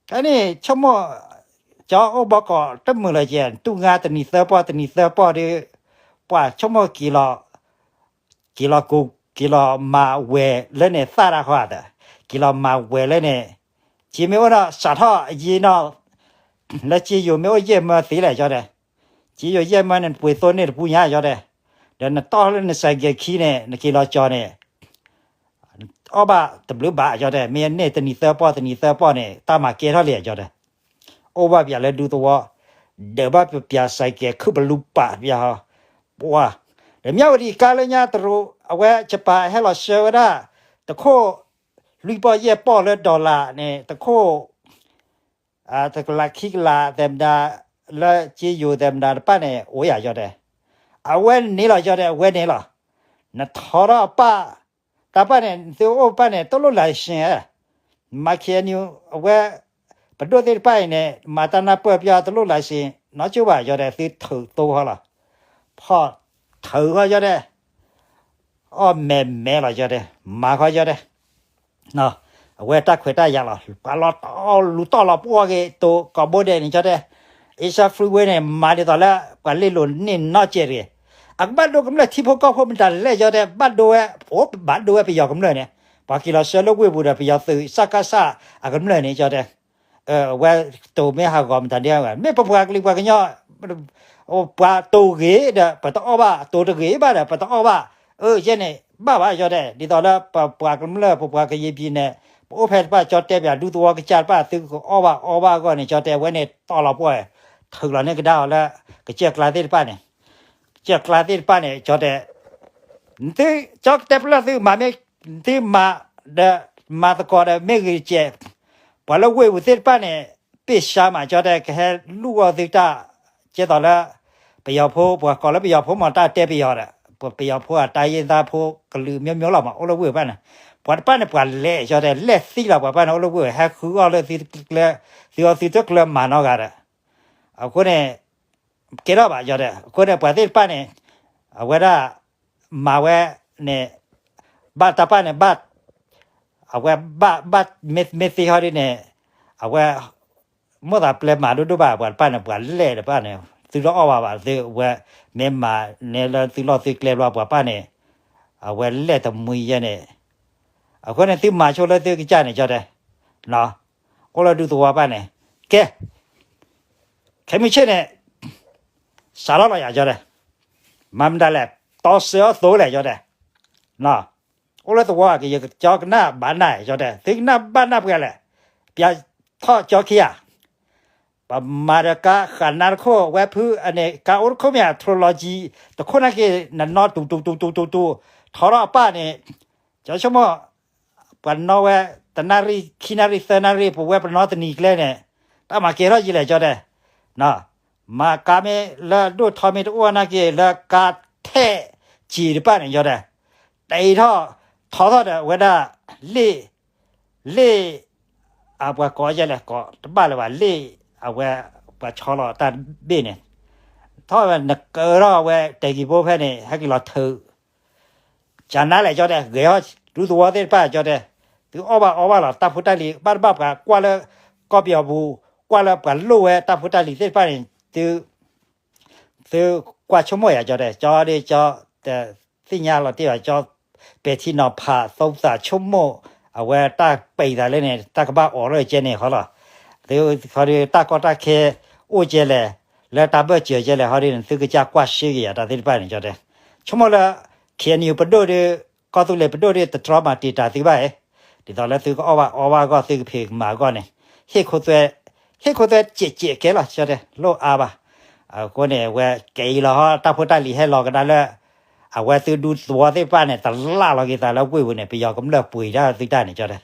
ခဲန့ၣ် ဆိကမိၣ် ကၠီအိၣ်ဘီကီးတမုာ်လီၤကဲ တူၢ်ငါတနံၤသၢပီၢ် တနံၤသၢပီၢ်ဒီး ပှၤဆိကမိၣ်က့ၤလီၤ က့ၤလီၤကိး က့ၤလီၤမၤဝဲၤလၢန့ၣ် သၣ်တၢ်ဃီဧါ, က့ၤလီၤမၤဝဲၤလၢန့ၣ် က့ၤမ့ၢ်အိၣ်ဒီး စးထီၣ်အယ့ၢ်နီၢ် လၢက့ယိၤမ့ၢ်အိၣ်ယဲၢ်မၢသ့လဲၣ် ကၠီတဲ. က့ယိၤယဲၢ်မၢန့ၣ် နပှ့ၤသိန့ၢ်တပူၤညါ ကၠီတဲ. ဒီးနတီၢ်လၢနစဲးကဲးခံန့ၣ် နက့ၤလီၤကၠီန့ၣ် အီၣ်ဘၣ်တဘျုးဘၣ် ကၠီတဲ. မ့ၢ်န့ၢ်တနံၤသၢပီၢ် တနံၤသၢပီၢ်န့ၣ် တၢ်မၤကဲထီၣ်လံ ကၠီတဲ. အိၣ်ဘၣ်ပၠးလၢဒူသဝီ ဒၢးဘၣ်ပၠးစဲးကဲး ခုၣ်ပလူပာ်ပၠးဟီ ပှၤ ဒီးမၠၣ်ဝတံၤကါလၢညါတရူး အဝဲကပၤဟဲလီၤဆှၢဝဲဒၣ် တခိၣ် လွံၢ်ပီၢ်ယဲၢ်ပီၢ်လၢ dollar န့ၣ် တခိၣ် တကလးခံကလး သဲမဒါ လၢက့ယိၤသဲမဒါတဖၣ်န့ၣ် အိၣ်ယၤ ကၠီတဲ. အဝဲန့ၣ်လီၤ ကၠီတဲ အဝဲန့ၣ်လီၤ. နထီထီၣ်အပၢ် တၢ်ပၢ်န့ၣ် သုအိၣ်ပၢ်န့ၣ် တလိၣ် license ဧါ. မၤ KNU အဝဲ ပဒိၣ်သ့ၣ်တဖၣ်အံၤန့ၣ် မၤတၢ်နၢ်ပၢၢ်ပယီၤ တလိၣ် license နီတကၠိၢ်ဘၣ် ကၠီတဲ. သုထုးသိဃီလီၤ. ဖီၣ်ထုးဃီ ကၠီတဲ. အီၣ်မဲာ်မဲာ်လီၤ ကၠီတဲ. မၤဃီ ကၠီတဲ. အဝဲတၢ်ခွဲးတၢ်ယာ်လီၤ. ပှၤလီၤတီၢ်လူၤတီၢ်လီၤပှီၢ်က့ၤ တိၤကီးဘိဒဲးန့ၣ် ကၠီတဲ. အ့ရှၢၣ် freeway န့ၣ် မၤဒ်သိးလၢ ပှၤလ့လိာ်န့ၢ်နီၢ်ကဲးတဂ့ၤ. အကဘၣ်ဒိကမျၢၢ်ထံဖိကီၢ်ဖိမတၤလဲၣ် ကၠီတဲ. ဘၣ်ဒိဝဲ အိၣ်ဘၣ်ဒိဝဲပယီၤကမျၢၢ်န့ၣ် ပှၤက့ၤလီၤဆှၢလၢဝ့ၢ်ပူၤဒီး ပယီၤသုး စကစ အကမျၢၢ်န့ၣ် ကၠီတဲ. အဝဲတိၤမ့ၢ်ဟးဂီၤမတၤဒ်ဝဲ မ့ၢ်ပပှၤကလုာ်ပှၤကညီ ပှၤတိၤဂ့ၤဒီး ပတအီၣ်ဘၣ် တိၤတဂ့ၤဘၣ်ဒီး ပတအီၣ်ဘၣ်. အၢ ယဲန့ၣ် ဘၣ်ဘၣ် ကၠီတဲ. ဒ်သိးလၢပပှၤကမျၢၢ် ပပှၤကယံာ်ပံၤန့ၣ် ပအိၣ်ဖဲတဖၣ် ကၠီတဲပၠး ဒူသဝီကစၢ်တဖၣ် သုကအီၣ်ဘၣ်အီဘၣ်အဂီၢ်န့ၣ် ကၠီတဲ အဝဲန့ၣ်တီၢ်လီၤပှီၢ် ထုးလီၤန့ၢ်ကဒါအီၤလၢ ကစၢၢ်ကျါသ့ၣ်တဖၣ်န့ၣ် ကစၢၢ်ကျါသ့ၣ်တဖၣ်န့ၣ် ကၠီတဲ. သု ကၠီတဲပလၢၢ် သုမၤမ့ၢ် သုမၤဒီး မၤသကိးဒီး မ့ၢ်ဂ့ၤတကဲး ပှၤလၢဝ့ၢ်ပူၤသ့ၣ်တဖၣ်န့ၣ် ပ့ၢ်ဆါမး ကၠီတဲ ကဟဲလူၢ်အီၣ်သုတၢ် ကဲသိးလၢ ပယီၤဖိ ပှၤကိးလၢပယီၤဖိမ့ၢ် တၢ်တဲပယီၤဒီး ပယီၤဖိအတၢ်ယ့ၢ်သးဖိကလုာ် မျိုးမျိုး လီၤမး အိၣ်လၢဝ့ၢ်ပူၤန့ၣ် ပှၤတဖၣ်န့ၣ် ပှၤလဲၤ ကၠီတဲ လဲၤသံလီၤ ပှၤတဖၣ်န့ၣ် အိၣ်လၢဝ့ၢ် ဟဲဃုအီၣ်လၢသုကျဲ သုအီၣ်သုတကျဲမၤနီတဂၤဒီး အဃိန့ၣ် ကဲထီၣ်ဘၣ် ကၠီတဲ. အဃိန့ၣ် ပှၤသ့ၣ်တဖၣ်န့ၣ် အဝဲဒၣ် မၤဝဲန့ၣ် ဘၣ်တၢ်ပၢ်န့ၣ် ဘၣ် အဝဲဘၣ် ဘၣ်မ့ၢ်သ့ဟီဒ်န့ၣ် အဝဲ မိၣ်သးပျဲမၤဒိၣ်ဒိၣ်ဘၣ် ပှၤတဖၣ်န့ၣ် ပှၤလဲၤတဖၣ်န့ၣ် သုတအီၣ်ဘၣ်ဘၣ် သုဝဲ မ့ၢ်မၤန့ၢ်လၢသုလီၢ်သုကျဲဘျီ ပှၤတဖၣ်န့ၣ် အဝဲလဲၤတမှံၤယဲန့ၣ် အဃိန့ၣ် သုမၤဆိလၢသုကစၢ်န့ၣ် ကၠီတဲ အိၣ်လၢဒူသဝီတဖၣ်န့ၣ် ကဲ ခဲမုၢ်ဆ့ၣ်န့ၣ် စးထီၣ်လီၤယၤ ကၠီတဲ. မၤမတၤလဲၣ် တီစၢၤအီၣ်သိလဲၣ် ကၠီတဲ. အိၣ်လၢသဝီ ကယကၠီကနၣ်ဘၣ်နၢ် ကၠီတဲ. သုကနၣ်ဘၣ်နၢ်ပှဲၤလဲၣ် ပၠးထီၣ်ကၠီခံဂၤ ပမၤဒီးကါဃးနါတခိၣ် ဝဲဖုအန့ၣ် ကါအိၣ်တခိၣ်မ့ၢ် trilogy တခိၣ်နာ်က့ နနီၢ်တူၤတူၤတူၤတူၤတူၤတူၤ ထီထီၣ်အပၢ်န့ၣ် ကၠီဆိကမိၣ် ပှၤနီၢ်ဝဲ တနၣ်ရံၣ် ခံနၣ်ရံၣ် သၢနၣ်ရံၣ် ပဝဲပနီၢ်တနံၤကျဲန့ၣ် တၢ်မၤကဲထီၣ်ယံာ်လဲၣ် ကၠီတဲ. မၤကါမ့ၢ်လၢဒိၣ်ထီမ့ၢ်တအိၣ်နာ်က့ လၢကါထဲးစံးတဖၣ်န့ၣ် ကၠီတဲ တအံၤထီၣ် ထီထီၣ်ဒီးဝဲဒၣ် လ့ၣ် လ့ၣ် အပှၤကိးယဲလဲၣ် ကိးတဘၣ်လၢၤဘၣ် လ့ၣ် အဝဲ ပှၤဆီလီၤတၢ်ဘ့ၣ်န့ၣ် ထီၣ်ဝဲနကၢထီၣ်ဝဲ တဲာ်ကံၤဘိဖဲန့ၣ် ဟဲက့ၤလီၤထုး ကနါလဲၣ် ကၠီတဲ ဂဲၤဟီၣ်ဒူသဝီသ့ၣ်တဖၣ် ကၠီတဲ သုအီၣ်ဘၣ်အီဘၣ်လီၤ တၢ်ဖိတၢ်လံၤ ဘၣ်တဘၣ်ပှၤကွၢ်လၢ ကီၢ်ပယီၤပူၤ ကွၢ်လၢပှၤလိၣ်ဝဲတၢ်ဖိတၢ်လံၤသ့ၣ်တဖၣ်န့ၣ် သု သုကွၢ်ဆိကမိၣ်ယၤ ကၠီတဲ ကၠီဒ်ကၠီ တသ့ၣ်ညါလီၤတံၢ်ဘၣ် ကၠီပဲာ်ထံနီၤဖး သုသးဆိကမိၣ် အဝဲတၢ်ပံာ်သးလၢန့ၣ် တၢ်ကဘၣ်အိးထီၣ်ကဲန့ၣ်ဃီလီၤ. သု ဟီဒ်တၢ်ကီတၢ်ခဲ အိၣ်ကဲလဲၣ် လၢတၢ်ဘၢၣ်စၢၤကဲလဲၣ် ဟီဒ်န့ၣ် သုကစၢ်ကွၢ်ရှ့က့ၤယၤ တၢ်သ့ၣ်တဖၣ်န့ၣ် ကၠီတဲ ဆိကမိၣ်လၢ KNU ပဒိၣ်ဒီး ကီၢ်သူလ့ၤပဒိၣ်ဒီး တတြီမၤတံာ်တာ်သုဘၣ်အံၤ ဒ်သိးလၢသုကအီၣ်ဘၣ်အီဘၣ်အဂီၢ် သုကဖံးကမၤအဂီၢ်န့ၣ် ဟ့ၣ်ခိသွဲ ဟ့ၣ်ခိသွဲစဲးစဲးကဲလီၤ ကၠီတဲ လိၣ်အါဘၣ်. အဃိန့ၣ် အဝဲကဲအံၤလီၤဟီ တၢ်ဖိတၢ်လံၤဟဲလီၤကဒါလၢ အဝဲသုဒူသဝီသ့ၣ်တဖၣ်န့ၣ် တလၢ်လီၤက့ၤသးလၢဝ့ၢ်ပူၤန့ၣ် ပယီၤကမျၢၢ်ပှ့ၤတၢ်သုတၢ်န့ၣ် ကၠီတဲ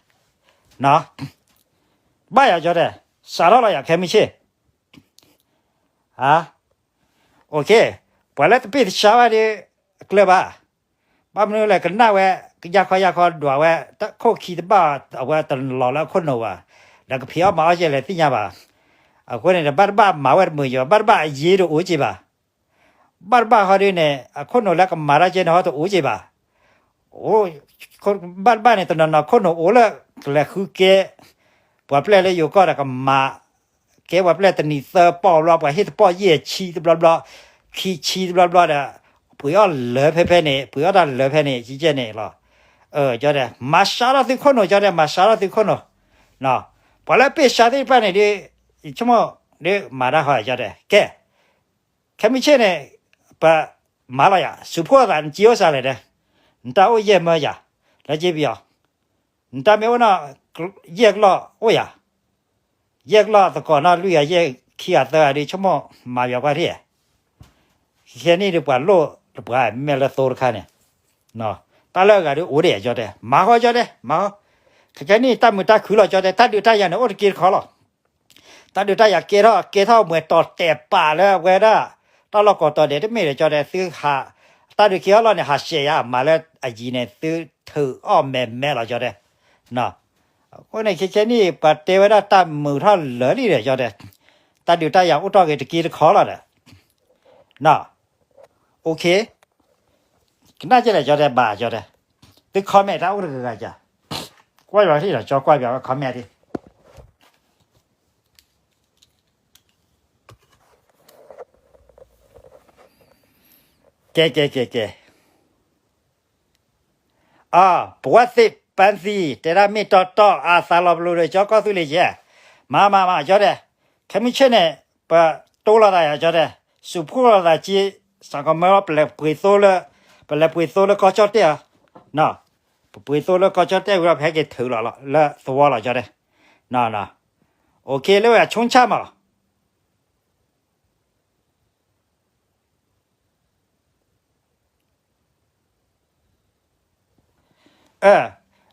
ဘၣ်ယၤ ကၠီတဲ စးထီၣ်လီၤယၤ ခဲမုၢ်ဆ့ၣ် အ ပှၤလၢတပ့ၢ်တဆါဘၣ်ဒီး အကျၢၤဘၣ်. ဘၣ်မနုၤလဲၣ် ကနၣ်ဝဲ ကယၢ်ခီယၢ်ခီဒွးဝဲ တခိၣ်ခံတဘၣ် အဝဲတလီၤလၢအခိၣ်နူာ်ဘၣ်. ဒီးကဖံးအီၣ်မၤအီၣ်ကဲလဲၣ်သ့ၣ်ညါဘၣ်. အဃိန့ၣ်ဒီး ဘၣ်တဘၣ်မၤဝဲတမုာ်ယီၤ, ဘၣ်တဘၣ်အယ့ၢ်တအိၣ်က့ဘၣ်. ဘၣ်တဘၣ်ဟီဒုန့ၣ် အခိၣ်နူာ်လၢကမၤတၢ်ကဲန့ၣ်ဟီတအိၣ်က့ဘၣ်. အိ ဘၣ်တဘၣ်န့ၣ် တနီၤနီၤခိၣ်နူာ်အိၣ်လၢ ကလဲၤဃုကဲ ပှၤပျဲၢ်လၢယိၤကီၢ်ဒီးကမၤ ကဲပှၤပျဲၢ်တနံၤသၢပီၢ်ဘျီ ပှၤဟ့ၣ်တပီၢ်ယဲၢ်ဆံတဘျီဘျီ, ခံဆံတဘျီဘျီဒီး ပှ့ၤအီၣ်လၢဖဲဖဲန့ၣ် ပှ့ၤအီၣ်တၢ်လၢဖဲန့ၣ် ကကဲန့ၣ်လီၤ. ကၠီတဲ မၤစှၤထီၣ်သုခိၣ်နူာ် ကၠီတဲ မၤစှၤထီၣ်သုခိၣ်နူာ်. ပှၤလၢပ့ၢ်စှၤသ့ၣ်တဖၣ်န့ၣ်ဒီး ယဆိကမိၣ် ဒ်မၤတၢ်ဃီ ကၠီတဲ ကဲ ခဲမုၢ်ဆ့ၣ်န့ၣ် ပမၤလီၤယၤ စူးဖှိၣ်သး နကံအိၣ်စးလဲၣ်ဒီး နတၢ်အိၣ်ယဲၢ်မၢယၤ လၢက့ပယီၤ နတၢ်မ့ၢ်အိၣ်နီၢ် ယဲၢ်ကလီၢ်အိၣ်ယၤ, ယဲၢ်ကလီၢ်သကိးနီၢ်လွံၢ်ဂၤ ယဲၢ်ခံဂၤသၢဂၤဒီး ဆိကမိၣ်မၤပယီၤကွၢ်ထံၣ်, ခဲခဲနံၣ်ဒီးပှၤလိၣ်တပှၤ မ့ၢ်လၢသိတခါန့ၣ်, တၢ်လၢအဂၤဒီးအိၣ်ဒံး ကၠီတဲ မၤဃီ ကၠီတဲ မၤဃီ, ခဲခဲနံၣ်တၢ်မုာ်တၢ်ခုလီၤ ကၠီတဲ တၢ်ဒုးတၢ်ယၤန့ၣ် အိၣ်တက့တခီလီၤ. တၢ်ဒုးတၢ်ယၤကဲထီၣ် ကဲထီၣ်မွဲၤတီၤတဲာ်ပာ်လၢအဝဲဒၣ် တၢ်လီၢ်ကိးတီၤဒဲးတမ့ၢ်ဒီး ကၠီတဲ သုဟး တၢ်ဒုးခံအီၣ်လီၢ်န့ၣ် ဟးဆှဲးယၤ မၤလၢအယံၤန့ၣ် သုထုးအီၣ်မဲာ်မဲာ်လီၤ ကၠီတဲ. အဃိန့ၣ် ခဲခဲနံၣ် ပှၤတဲဝဲဒၣ်တၢ်မုာ်ထီၣ်လၢာ်လံဒီး ကၠီတဲ, တၢ်ဒုးတၢ်ယၤအိၣ်ထီၣ်ဂ့ၤတက့တခီလီၤဒီး ကနၣ်ကလဲၣ် ကၠီတဲ ဘၣ် ကၠီတဲ, သု comment တၢ်အိၣ်တဂၤဂၤကၠီ, ကွၢ်ယွၤဟံၣ်ဒီး ကၠီကွၢ်ယွၤ comment ဒ် ကဲ ကဲ ကဲ ကဲ အ ပဝဲသ့ၣ်ပၢၤသံ တဲဒၣ်မ့ၢ်တီတီ အသးလီၤပလိာ်ဒီး ကၠီကီၢ်သူလ့ၤယဲၢ်, မၤ မၤ မၤ ကၠီတဲ, ခဲမုၢ်ဆ့ၣ်န့ၣ် ပတိလိာ်သးယၤ ကၠီတဲ, စူးဖှိၣ်လိာ်သးက့ စးကမၢ ပလဲၤပှ့ၤသိလၢ ပလဲၤပှ့ၤသိလၢကီၢ်ကၠီၣ်တဲၣ်ဧါ, ပပှ့ၤသိလၢကီၢ်ကၠီၣ်တဲၣ်ဝံၤဒီး ပဟဲက့ၤထုးလီၤလီၤ လၢသဝီလီၤ ကၠီတဲ, အိၣ်ခ့လၢဝဲဆိၣ်ဆၣ်မးလီၤ.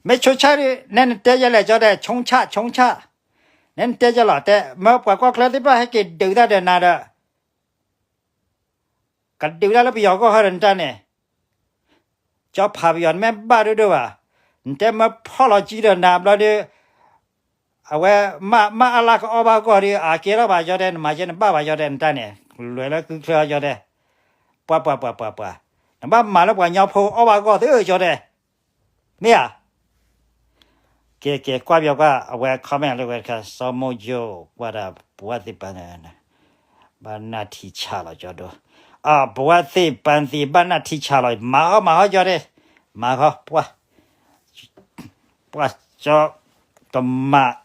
မ့ၢ်ဆိၣ်ဆၣ်ဒ် နဲနတဲယဲလဲၣ် ကၠီတဲ ဆိၣ်ဆၣ် ဆိၣ်ဆၣ်, နဲနတဲယဲလီၤ တဲ မၢပှၤကီၢ်ချၢသ့ၣ်တဖၣ်ဟဲက့ၤဒုးတၢ်ဒီးနၤဒီး ကဒုးတၢ်လၢပယီၤကီၢ်ဃၢဒီးနတၢ်န့ၣ်, ကၠီဖးပယီၤနမ့ၢ်ဘၣ်ဒိၣ်ဒိၣ်ဘၣ်, နတဲမၢဖီၣ်လီၤကံဒီးနၤဘျီဒီး အဝဲ မ့ၢ်အလၢ်ကအီၣ်ဘၣ်ဂီၢ်ဒီး အကဲထီၣ်ဘၣ် ကၠီတဲ နမၤကဲနဘၣ်ဘၣ် ကၠီတဲ နတၢ်န့ၣ် လဲၤလၢကုချၢ ကၠီတဲ, ပှၤ ပှၤ ပှၤ ပှၤ ပှၤ, နဘၣ်မၤလၢပှၤကညီဖိအီၣ်ဘၣ်ဂီၢ်သု ကၠီတဲ, မ့ၢ်ဧါ. ကဲ ကဲ ကွၢ်ပယီၤကွၢ် အဝဲ comment လၢဝဲတခါ စီၤမိၢ်ယိၤ ကွၢ်ဒၣ် ပဝဲသ့ၣ်ပၢၤသံ ဘၣ်နၢ်ထံဆးလီၤ ကၠီဒိၣ်, အ ပဝဲသ့ၣ်ပၢၤသံ ဘၣ်နၢ်ထံဆးလီၤ မၤအီၣ် မၤအီၣ် ကၠီတဲ, မၤဃီ ပှၤ ပှၤ ကၠီ ကမၤ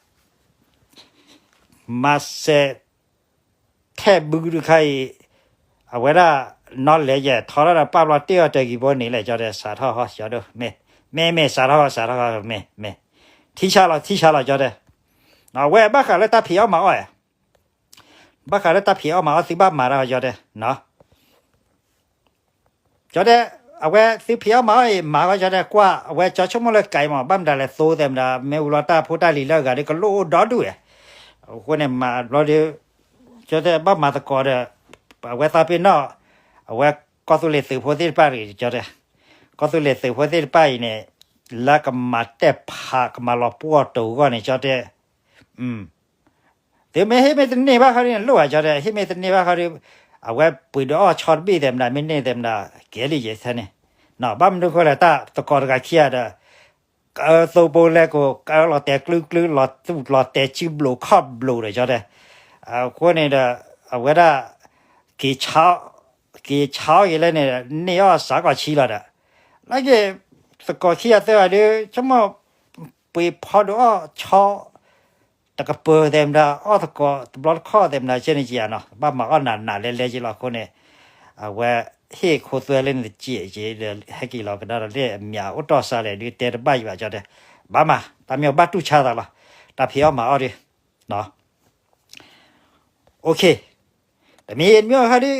မၤစဲး ထဲးဘုတခါအံၤ, အဝဲဒၣ် နီၢ်လဲၤယဲၢ်ထီထီၣ်ဒီး ပာ်ဘျီတ့ၢ်အီၤတဂ့ၤဘိန့ၣ်လဲၣ် ကၠီတဲ စးထီၣ်ဃီ ကၠီဒိၣ် မ့ၢ် မ့ၢ် မ့ၢ် စးထီၣ်ဃီ စးထီၣ်ဃီ မ့ၢ် မ့ၢ် ထံဆးလီၤ ထံဆးလီၤ ကၠီတဲ, အဝဲဘၣ်ဃးလၢတၢ်ဖံးအီၣ်မၤအီၣ်ဧါ, ဘၣ်ဃးလၢတၢ်ဖံးအီၣ်မၤအီၣ် သုဘၣ်မၤတၢ် ကၠီတဲ ကၠီတဲ, အဝဲသုဖံးအီၣ်မၤအီၣ်အံၤ မၤဃီ ကၠီတဲ ကွၢ် အဝဲကၠီဆိကမိၣ်လၢကဲမး ဘၣ်မတၤလဲၣ် သိသဲးမတၤ မ့ၢ်ဝံၤလီၤတၢ်ဖိတၢ်လံၤလၢအဂၤဒီး ကလိၣ်အိၣ်ဒီဒူၣ်ဝဲ, အဃိန့ၣ် မၤဘျီဒီး ကၠီတဲ ဘၣ်မၤသကိးဒီး အဝဲသးပ့ၤနီၣ် အဝဲကီၢ်သူလ့ၤသုးဖိသ့ၣ်တဖၣ်တဂ့ၤ ကၠီတဲ, ကီၢ်သူလ့ၤသုးဖိသ့ၣ်တဖၣ်အံၤန့ၣ် လၢကမၤတဲာ်ဖး ကမၤလီၤပှီၢ်တိၤအဂီၢ်န့ၣ် ကၠီတဲ သုမ့ၢ်ဟ့ၣ်မ့ၢ်တန့ၢ်ဘၣ်ဃီဒီး လိၣ်ဘၣ် ကၠီတဲ ဟ့ၣ်မ့ၢ်တန့ၢ်ဘၣ်ဃီဒီး အဝဲပှ့ၤဒီးအီၣ်ဆီတဘ့ၣ်သဲးမတၤ မ့ၢ်န့ၢ်သဲးမတၤ ကဲလံယဲၢ်ထဲန့ၣ်, ဘၣ်မနုၤဃိလဲၣ် တၢ်သကိးတဂၤခံဂၤဒီး ကသိးပိလဲကိး ကလီၤတဲာ်ကျုကျု လီၤသူၣ်လီၤတဲာ်စုဘျိးခီၣ်ဘျိးဒီး ကၠီတဲ, အဃိန့ၣ်ဒီး အဝဲဒၣ် က့ၤဆါ က့ၤဆါအီၣ်က့ၤလဲၣ်န့ၣ် န့ၢ်အီၣ်စးကီးဆံလီၤဒီး လၢက့ၤ သကိးခံဂၤသၢဂၤဒီး ဆိကမိၣ် ပှ့ၤဖီဒိးအီၣ်ဆီ တကပၤသဲးမတၤ အီၣ်သကိးတဘျီတခီၣ်သဲးမတၤ ကဲန့ၣ်က့ၤဧါနီၤ ဘၣ်မၤအီၣ်နးနးလဲၤလဲၤက့ၤလီၤ အဃိန့ၣ် အဝဲဟ့ၣ်ခိသွဲလၢန့ၣ်တက့ၢ်က့ၤဒီး ဟဲက့ၤလီၤကဒါဒီးလၢအမၠးအိၣ်တီၢ်စးလဲၣ်ဒုး တဲတဘၣ်ယံၤဘၣ် ကၠီတဲ, ဘၣ်မၤ တၢ်မ့ၢ်ဘၣ်တူၢ်ဆါသးလီၤ တၢ်ဖံးအီၣ်မၤအီၣ်ဒီး တမံၤမ့ၢ်ဟဲဒီး